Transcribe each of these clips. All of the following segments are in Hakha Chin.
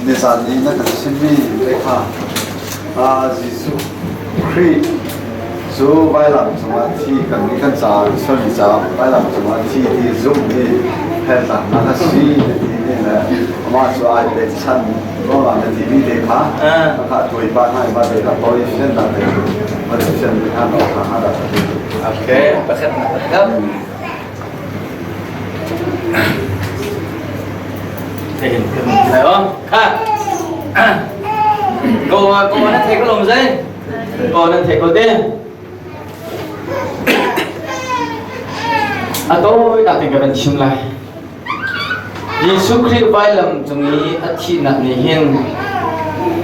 Nizan i na kan chimmi te kha Jesuh Khrih cu vailam cungah thi kan nih kan caah sualmi caah vailam cungah thi ti zumh hi heltlaknak a si na ti ni le amah cu ai pekchanh ruangah na timi te kha kha tuai pa hna i mah te kha tawi fiannak te cu van fian mi hna no kha ha dah ka ti. Okay, pakhatnak kap. Kha. Ko ko na thei ko lom zai. Ko na thei ko te. A tawi tak in ka van chim lai. Jesuh Khrih vailam cung i a thihnak nih hin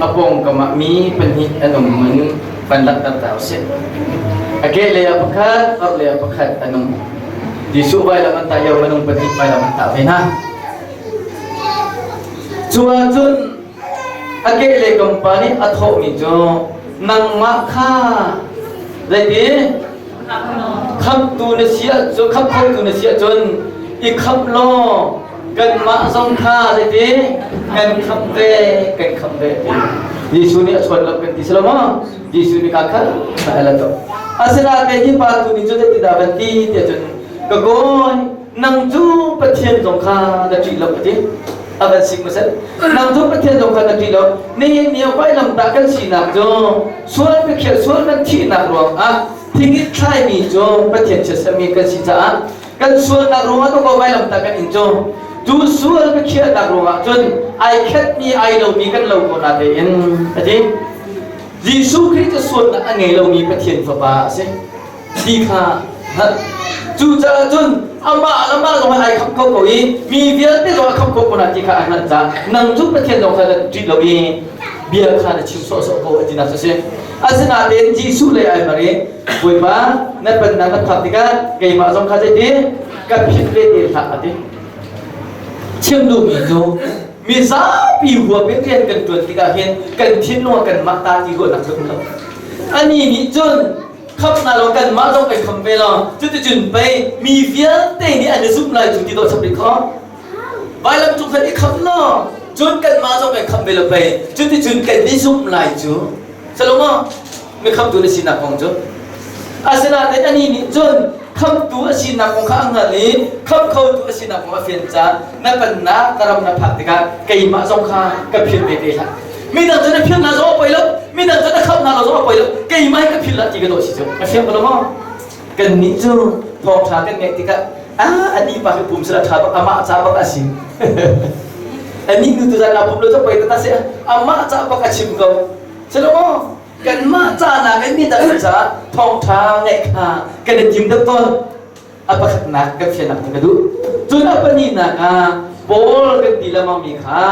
a pawngkam ah mi pahnih an um in van langhter ta usih. A kehlei ah pakhat, orhlei ah pakhat an um. Jesuh vailam an tah lio minung pahnih vailam an tah ve hna. Cu ahcun a kehlei kam pa nih a thawhmi cu nangmah kha zeiti khamtu na si ahcun khamh khotu na si ahcun i khamh law kanmah zong kha zeiti kan khamh ve kan khamh ve ti Jesuh nih a chuan lo kan ti si lo maw Jesuh nih ka khat na el to asinain hi pa tu nih cu zeiti dah van ti tiah cun ka kawi nang cu Pathian zong kha na ṭih lo ka ti a van sik maset nang cu Pathian zong kha na ṭih lo nihin ni vailam tah kan sinak cu sual biakhiah sual kan thihnak ruangah thing in thlaimi cu Pathian chiatsermi kan si caah kan sualnak ruangah to ko vailam tah kan in cu cu sual biakhiahnak ruangah cun ai khetmi ai lomi kan lo ko na tein a ti Jesuh Khrih cu sualnak a ngei lomi Pathian fapa a si ti kha hngalh. Cucaah cun amah le amah zong ai khamh kho ko i mi vialte zong a khamh kho ko hna ti kha a hngalh caah nang cu Pathian zong kha na ṭih lo i bia kha na chim sawhsawh ko a tinak cu a si. Asinain Jesuh lei ai mar i Bawipa na pennak na phak tikah keimah zong kha zeiti ka philh ve te hlah a ti. Chim duhmi cu mi zapi huap in rian kan ṭuan tikah hin kan thinlung ah kanmah ta ti ruahnak cu um lo. Anih nih cun khamh lo kanmah zong kan kham ve lo cuticun pei mi vialte nih an i zumh lai cu ti dawh chap rih kho vailam cung khan i khamh law cun kanmah zong kan khamh ve lo pei cuticun kan i zumh lai cu salomo mi khamtu na sinak kong cu asinain anih nih cun khamtu a sinak kong kha a hngalh i khamh khotu a sinak kong a fian caah na pannak ka ram na phak tikah keimah zong kha ka philh ve te hlah midang cu na philh hna zong a poi lo midang cu na khamh hna lo zong a poi lo keimah hi ka philh lah ti ka dawh si cu a fiang ko lo maw kannih cu thawngṭha kan ngeih tikah ah anih pa hi pum sila ṭha bak amah ca bak a si anih nu tu zan ah pum lo cu poi ta si amah ca bak a chim ko si lo maw kanmah ca nakin midang caah thawngṭha ngeih kha kan i tim deuh tawn a pakhatnak kan fiannak ka duh cun a pahnihnak ah Paul kan ti lengmang mi kha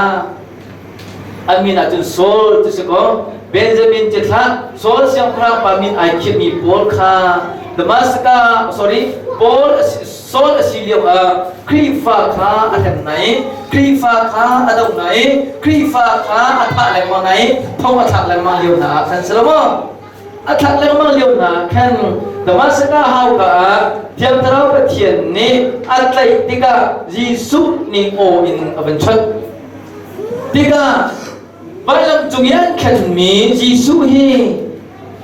an min ah cun Saul ti si ko Benjamin cithlah Saul siangpahrang pa min ai khirhmi Paul kha Damascus sorry Paul Saul a si lio ah Khrihfa kha a hleng hna i Khrihfa kha a doh hna i Khrihfa kha a thah lengmang hna i thong a thlak lengmang lio hna ah khan si lo maw A thlak lengmang lio hna khan Damascus hauka ah Thiang Thlarau Pathian nih a tlaih tikah Jesuh nih aw in a van chawnh. Tikah vailam cung i an khenmi Jesuh hi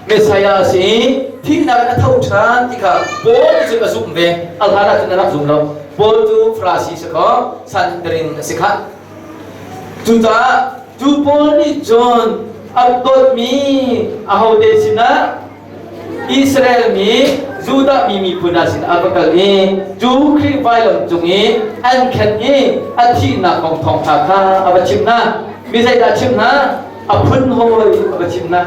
Messiah a si i thihnak in a tho ṭhan ti kha Paul nih cun a zumh ve. A hlan ah cun a rak zum lo. Paul cu Farasi si kaw Sanhedrin a si khah. Cucaah cu pawl nih cun an dawtmi ahote sinah Israel mi Judah mi miphun hna sinah a va kal i cu Khrih vailam cung i an khenh i a thihnak kong thawngṭha kha a va chimh hna. Mi zeidah a chimh hna? A phun hawi a va chimh hna.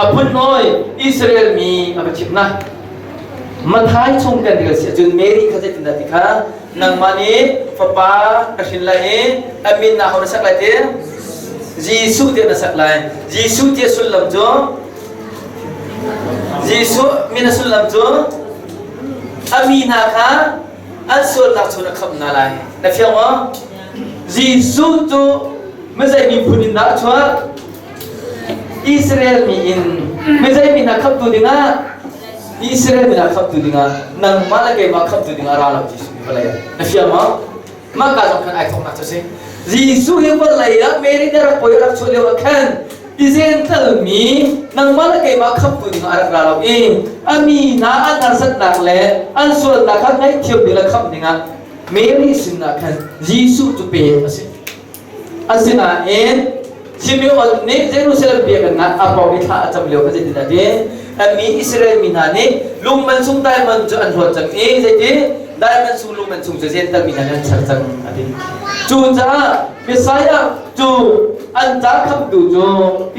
A phun hawi Israel mi a va chimh hna. Matthai chung kan rel si ahcun Mary kha zeitindah ti kha nangmah nih fapa ka hrin lai i a min na ho na sak lai ti Jesuh tiah na sak lai Jesuh ti a sullam cu Jesuh min a sullam cu a mi hna kha an sualnak chung a khamh hna lai na fiang maw Jesuh cu mizei miphun in dah a chuak Israel mi in mizei mi hna khamhtu dingah Israel mi hna khamhtu dingah nangmah le keimah khamhtu dingah ra lo Jesuh vawlei ah na fiang maw mah ka zong khan ai thawknak cu si. Jesuh hi vawlei ah Mary nih rak poi rak chuah lio ah khan Izental mi nangmah le keimah khamhtu ding ah a rak ra lo i a mi hna an harsatnak le an sualnak kha ngaihthiam ding le khamh dingah Mary sinah khan Jesuh cu pek a si. Asinain Simeon nih Jerusalem biakinn ah a pawng i thla a cam lio kha zeitin a ti? A mi Israel mi hna nih lung man sung diamond cu an hlawt cang i zeiti diamond sung lung man sung cu Jentail mi hna nih an char cang a ti. Cucaah Messiah cu an ca khamtu cu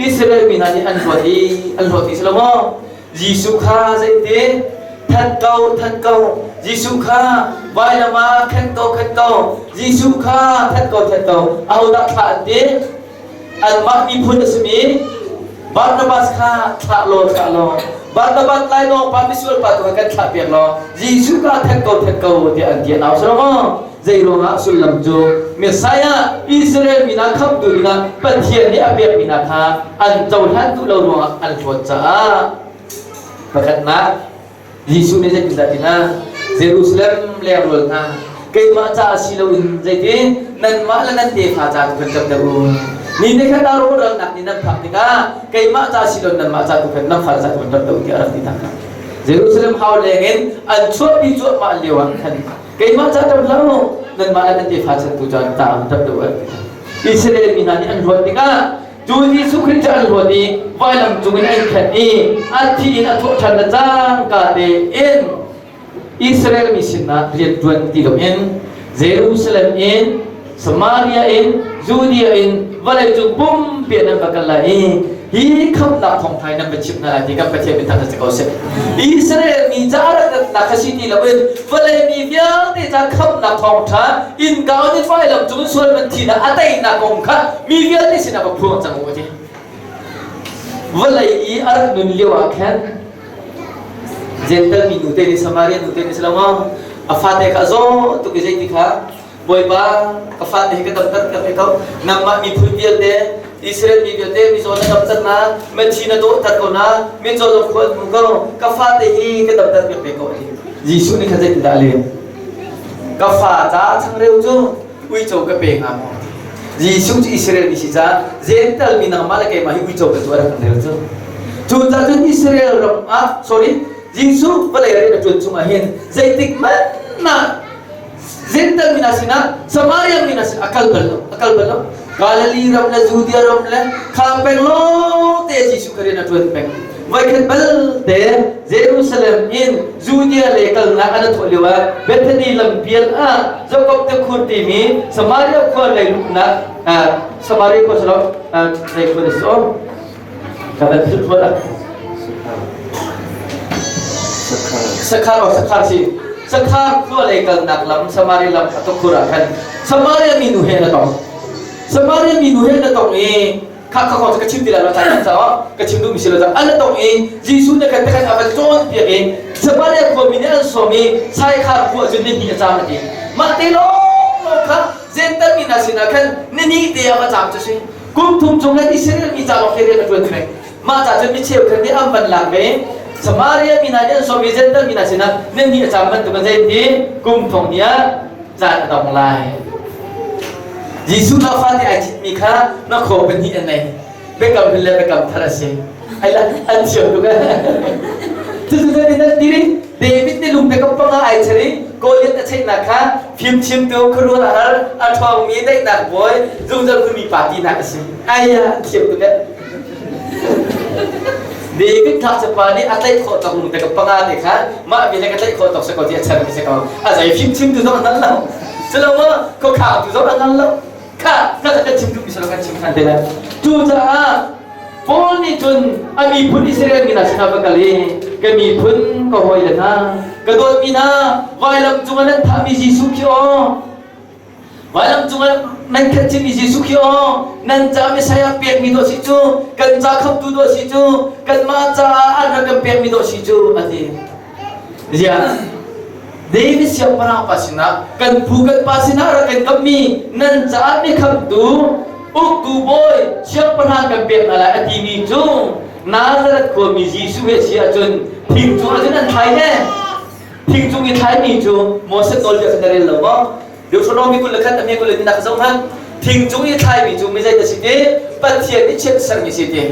Israel mi hna nih an hlawt i an hlawt i si lo maw? Jesuh kha zeitin that ko that ko Jesuh kha vailam ah khen ko khen ko Jesuh kha that ko that ko ahodah thlah an ti anmah miphun a simi Barnabas kha thlah law thlah law Barnabas lai law pa misual pa tu kha kan thlah piak law Jesuh kha that ko that ko tiah an ti an au silo maw zei ruangah sullam cu Messiah Israel mi hna khamhtu dingah Pathian nih a pekmi hna kha an cohlan duh lo ruangah an hlawt caah pakhatnak Jesuh nih zeitindah ti hna Jerusalem lengrual hna keimah caah si loin zeitin nanmah le nan tefa ca tu kan ṭap deuh u ni ne khat ah rawhralnak nih nan phak tikah keimah ca si lo nanmah ca tu khan nan fale ca tu kan ṭap deuh tiah a rak ti hna kha Jerusalem hau lengin an chuahpi cuahmah lio ah khan Keimah ca ṭap hlah u, nanmah le nan tefa chan tu caan ta an ṭap deuh an ti. Israel mi hna nih an hlawt tikah cu Jesuh Khrih cu an hlawt i vailam cungin an khenh i a thi in a thawh ṭhan le cangka tein Israel mi sinah rian ṭuan ti loin Jerusalem in Samaria in Judea in vawleicung pumpi ah nan va kal lai i hi khamhnak thawngṭha hi nan va chimh hna lai ti kan Pathian min thangṭhat si ko seh. Israel mi ca rak kha si ti loin vawlei mi vialte ca khamhnak thawngṭha innka on in vailam cung sual man thihnak a teinak kong kha mi vialte sinah va phuang cang u ti. Vawlei i a rak nun lio ah khan Gentle mi nute nih Samaria nute nih si lo maw a fate kha a zaw tuk i zeiti kha Bawipa, ka fate hi ka damter ka pe ko. Nangmah miphun vialte, Israel mi vialte, mizaw na damter na, mithi na dawhter ko na, mizaw zong khua an hmu ko. Ka fate hi ka damter ka pe ko a ti. Jesuh nih khan zeitindah a leh? Ka fa ca changreu cu uico ka pe hnga maw? Jesuh cu Israel mi si caah Gentile mi nangmah le keimah hi uico ka cu a rak kan rel cu. Cu caah cun Israel ram ah, sorry, Jesuh vawlei rian a ṭuan chungah hin zeitik hmanh ah Gentile mi hna sinah Samaria mi hna sinah a kal bal lo a kal bal lo Galilee ram le Judea ram le kha peng lawng te Jesuh kha rian a ṭuan peng voikhat bal te Jerusalem in Judea le kalnak an thawh lio ah Bethany lampial ah Jakob te khur timi Samaria khua lei luhnak Samaria khua salo zei khua si ka van philh phot ah Sakhar o Sakhar si Sakhar khua lei kalnak lam Samari lam a tukhur ah khan Samaria minu he na tong Samaria minu he na tong i kha kha kong ka chim ti lai lo caan caah ka chim duhmi si lo an na tong i Jesuh nih khan takhan a van cawn piak i Samaria khua mi nih an sawm i Saikhar khua cu ni hnih a caam a ti mah te lawng kha Gentle mi hna sinah khan ni hnih te ah va caam cu si Kum thum chung le Israel mi ca lawng hi rian a ṭuan peng. Mah ca cun mi cheukhat nih an van lak ve. Samaria mi hna nih an sawm i Jentail mi hna sinah nan nih a cam bantuk in zeiti kum thong ni ah caan a dong lai. Jesuh na fate ai citmi kha na khaw pahnih an nei. Biakam hlun le biakam thar a si. Ai la an thiam tuk eh. Cucu nan nan ti David nih lungte ka panga ai cher i Goliath a cheihnak kha fimchimtu khuaruah a har a ṭhawngmi daihnak bawi zungzal hmunmi pa tinak a si. Ai an thiam tuk eh. David ngakchiapa nih a tlaih khawh tawk lungte ka panga te kha mah bia ka tlaih khawh tawk si ko ti a cher mi si ko. A zei fimchimtu zong a hngal lo. Culo maw khuakhangtu zong a hngal lo. Kha ka kan chim duhmi si lo kan chim than te lai. Cucaah Paul nih cun a miphun Israel mi hna sinah va kal i ka miphun ka hawile hna ka dawtmi hna vailam cungah nan thahmi Jesuh khi aw vailam cungah nan khenhchimi Jesuh khi aw nan ca Messiah pekmi dawh si cu kan ca khamtu dawh si cu kanmah caah an rak kan pekmi dawh si cu a ti ziah David siangpahrang pa sinah kan phu kan pa sinah rak kan kammi nan caah mi khamtu uktu bawi siangpahrang kan pek hna lai a timi cu Nazareth khuami Jesuh he si ahcun thing cung ahcun an thlai ne thing cung i thlaimi cu Moses nawlbia kha na rel lo maw Deuteronomy 21 a hme 21 nak zoh hmanh. Thing cung i thlaimi cu mi zei dah si ti? Pathian nih chiat sermi si ti.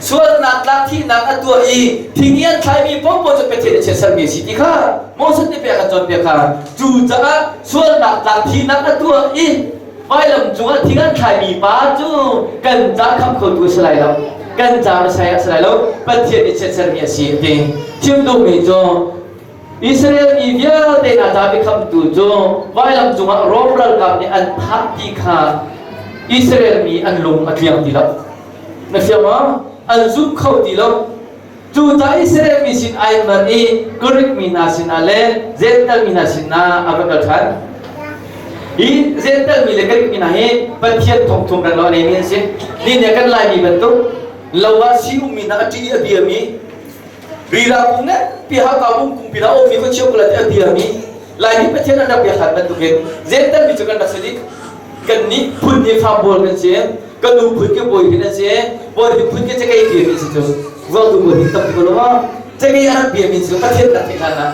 Sualnak tlak thihnak a tuah i thing i an thlaimi paohpaoh cu Pathian nih chiat sermi a si ti kha Moses nih pek an cawnpiak kha. Cucaah sualnak tlak thihnak a tuah i vailam cungah thing an thlaimi pa cu kan ca khamh khotu a si lai lo. Kan ca Messiah a si lai lo. Pathian nih chiat sermi a si a ti. Chim duhmi cu Israel mi vialte hna ca biakhamtu cu vailam cungah Rom ralkap nih an thah ti kha Israel mi an lung a tliang ti lo. Na fiang maw? An zum kho ti lo. Cucaah Israel mi sin ai mar i Greek mi hna sinah le Jentail mi hna sinah a va kal ṭhan. Hi Jentail mi le Greek mi hna hi Pathian thongthum reng lo a neimi an si. Ni nih kan Laimi bantuk lo ah si ummi hna a ṭih i a biami Rira kung ne pi haka bung kung pina omi ko chiu kula ti a biami Laimi Pathian an rak biak hlan bantukin Jentail mi cu kan rak si dih. Kan nih phun hi fam bawl kan si. Kan nu phun ke bawi hin an si. Bawi hin phun ke cakei biami si cu. Vuangtu bawi hin tam ko lo ma. Cakei a rak biami cu Pathian rak theih hlan ah.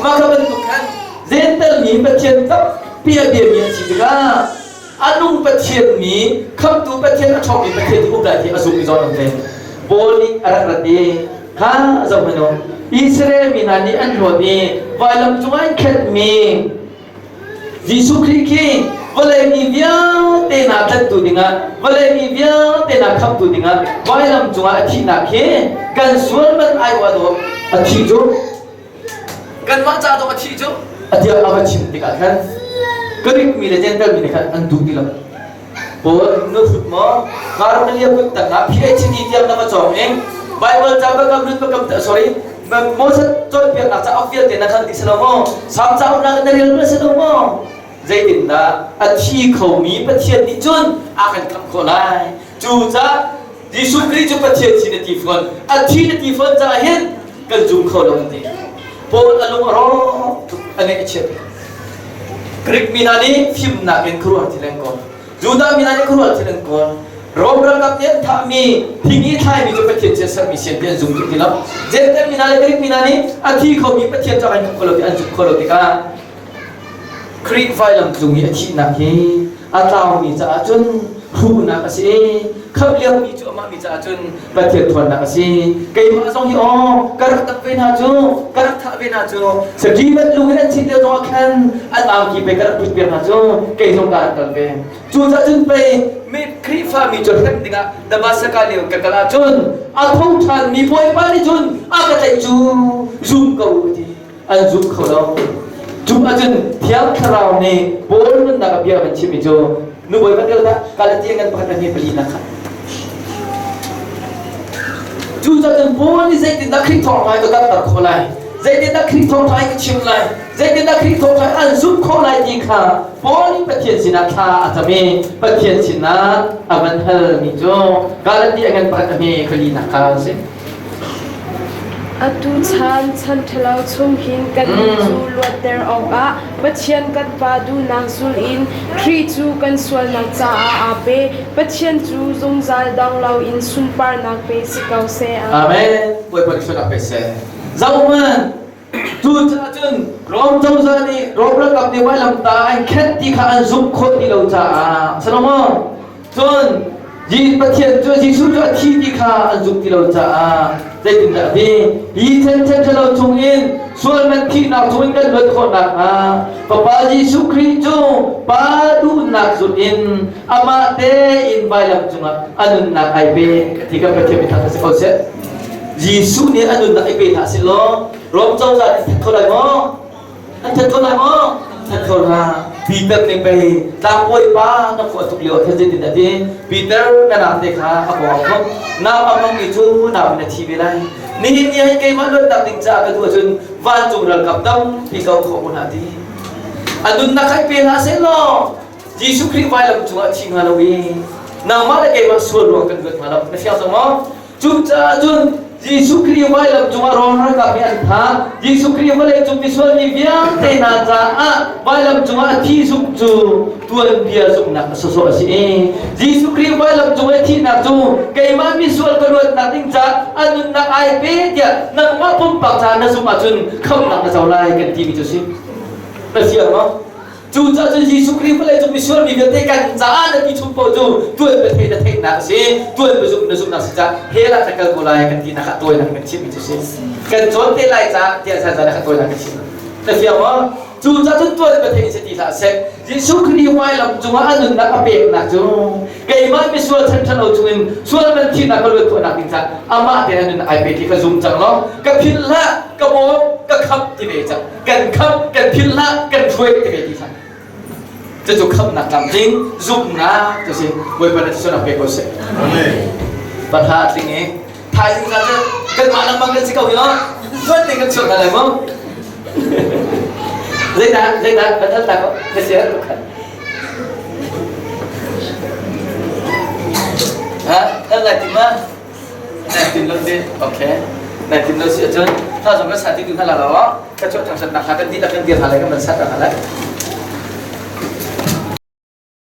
Mah kha bantuk khan Jentail mi Pathian tampi a biami an si tikah a nung Pathian mi khamtu Pathian a ṭhawngmi Pathian nih um lai ti a zummi zawn an tleng. Paul nih a rak rat i kha zoh hmanh u Israel mi hna nih an hlawt i vailam cungah an khenhmi Jesuh Khrih khi vawlei mi vialte hna tlanhtu dingah vawlei mi vialte hna khamhtu dingah vailam cungah a thihnak hi kan sual man aiawh dawh a thi cu kanmah ca dawh a thi cu a tiah a va chim tikah khan Greek mi le Gentile mi nih khan an duh ti lo. Paul nu hrut maw Karmelia kut tangah PhD tiang na va cawng i Bible ca bakam lut bakam sorry Moses cawnpiaknak cauk vialte na khan ti si lo maw Salm cauk na na rel bal si lo maw zeitindah a thi khomi Pathian nih cun a kan khamh khawh lai cucaah Jesuh Khrih cu Pathian thi na ti fawn a thi na ti fawn caah hin kan zum kho lo an ti Paul a lung a rawk tuk a ngaih a chia Greek mi hna nih fimnak in khuaruahhar thil an kawl Judah mi hna nih khuaruahhar thil an kawl Rom ralkap nih an thahmi thing i thlaimi cu Pathian chiatsermi sian ti an zum ti lo Jentail mi hna le Greek mi hna nih a thi khomi Pathian cu an zum kho lo ti an zum kho lo tikah Khrih vailam cung i a thihnak hi a tlaumi caah cun hruhnak a si i khamh liomi cu amah mi caah cun Pathian ṭhawnnak a si. Keimah zong hi aw ka rak tak ve hna cu ka rak thah ve hna cu saki ban lung in an chit lio zongah khan an angki pe ka rak put piak hna cu kei zong ka rak kal ve. Cucaah cun pei mi Khrihfa mi cu hrem dingah Damascus lio ka kal ahcun a tho ṭhanmi Bawipa nih cun a ka tlaih cu zum ko a ti. An zum kho lo. Cu ahcun Thiang Thlarau nih Paul nunnak a bia van chimmi cu nu bawi van tel dah Galatia ngan pakhat le pali nak kha. Cucaah cun Paul nih zeitindah Khrih thawngṭha hi ka karhter khawh lai? Zeitindah Khrih thawngṭha hi ka chim lai? Zeitindah Khrih thawngṭha hi an zumh khawh lai ti kha Paul nih Pathian sinah thla a cam i Pathian sinah a van halmi cu Galatia ngan pakhat le pali nak kha a si. Atu chan chan ṭhalo chung hin kannih cu luatter awkah Pathian kan Pa duhnak zul in Khrih cu kan sualnak caah aa pe. Pathian cu zungzal dong loin sunparnak pe si ko seh. Amen. Bawipa nih sualnak pe seh. Zohhmanh, cucaah cun Rom cozah nih Rom ralkap nih vailamtah an khenh ti kha an zumh khawh ti lo caah, a si lo maw? Cun Pathian cu Jesuh cu a thi ti kha an zumh ti lo caah zeitindah a ti? Hi ṭhenṭhen ṭhalo chungin sual man thihnak chungin kan luat khawh nakhnga Fapa Jesuh Khrih cu Pa duhnak zulh in amah tein vailam cungah a nunnak ai pe ti kan Pathian mithang si ko seh. Jesuh nih a nunnak i pe hna sih law Rom cozah nih that kho lai maw? An that ko lai maw? That ko hna. Peter nih pei tlangbawi pa na khua tuk lio ah zeitin a ti? Peter na nang te kha a pawng thok. Nau a hmangmi cu nau in a thi ve lai. Nihin ni ah hin keimah luatnak ding caah ka duh ahcun vancung ralkap tampi ko khawh mu hna ti. A nunnak kha i pe hlah seh law Jesuh Khrih vailam cungah a thi hnga lo i nangmah le keimah sual ruang kan luat hnga lo. Na fiang cang maw? Cucaah cun Jesuh Khrih vailam cungah rawl ralkap nih an thah. Jesuh Khrih vawleicung misual mi vialte hna caah vailam cungah a thi zumh cu tuanbia zumhnak a sawsawh a si i Jesuh Khrih vailam cung i thihnak cu keimah misual ka luatnak ding caah a nunnak ai pe tiah nangmah pumpak caah na zumh ahcun khamhnak na co lai kan timi cu si. Na fiang maw? Cucaah cun Jesuh Khrih vawlei cung misual mi vialte kan caah na ti chung paoh cu tuan pa theih na theihnak a si, tuan pa zumh na zumhnak si caah hell ah na kal ko lai kan tinak ah tawinak kan chimmi cu si. Kan cawn te lai caah tiah zan zan ah kan tawinak kan chim. Na fiang maw? Cucaah cun tuan pa theih si ti hlah seh. Jesuh Khrih vailam cungah a nunnak a peknak cu keimah misual chan ṭhalo chungin sual man thihnak ka luat khawhnak ding caah amah te a nun ai pe ti ka zum cang law ka philh hlah ka bawm ka khamh ti ve cang. Kan khamh kan philh hlah kan hruai ti ve ti hlah cucu khamhnak tlamtling zumhnak cu si. Bawipa na thisen pe ko seh. Patha tling i thaizing zan cu kanmah lengmang kan si ko hi lo tuan te kan chuak hna lai maw? Zeidah zeidah batal ta ko na sia khat ha kan lai ti ma? Nai tin lo si. Okay. Nai tin lo si ahcun tha zong kan sa ti tu hna la lo ka chuah thang sat nak kha kan dihlak kan dir hna lai kan van sat hna lai.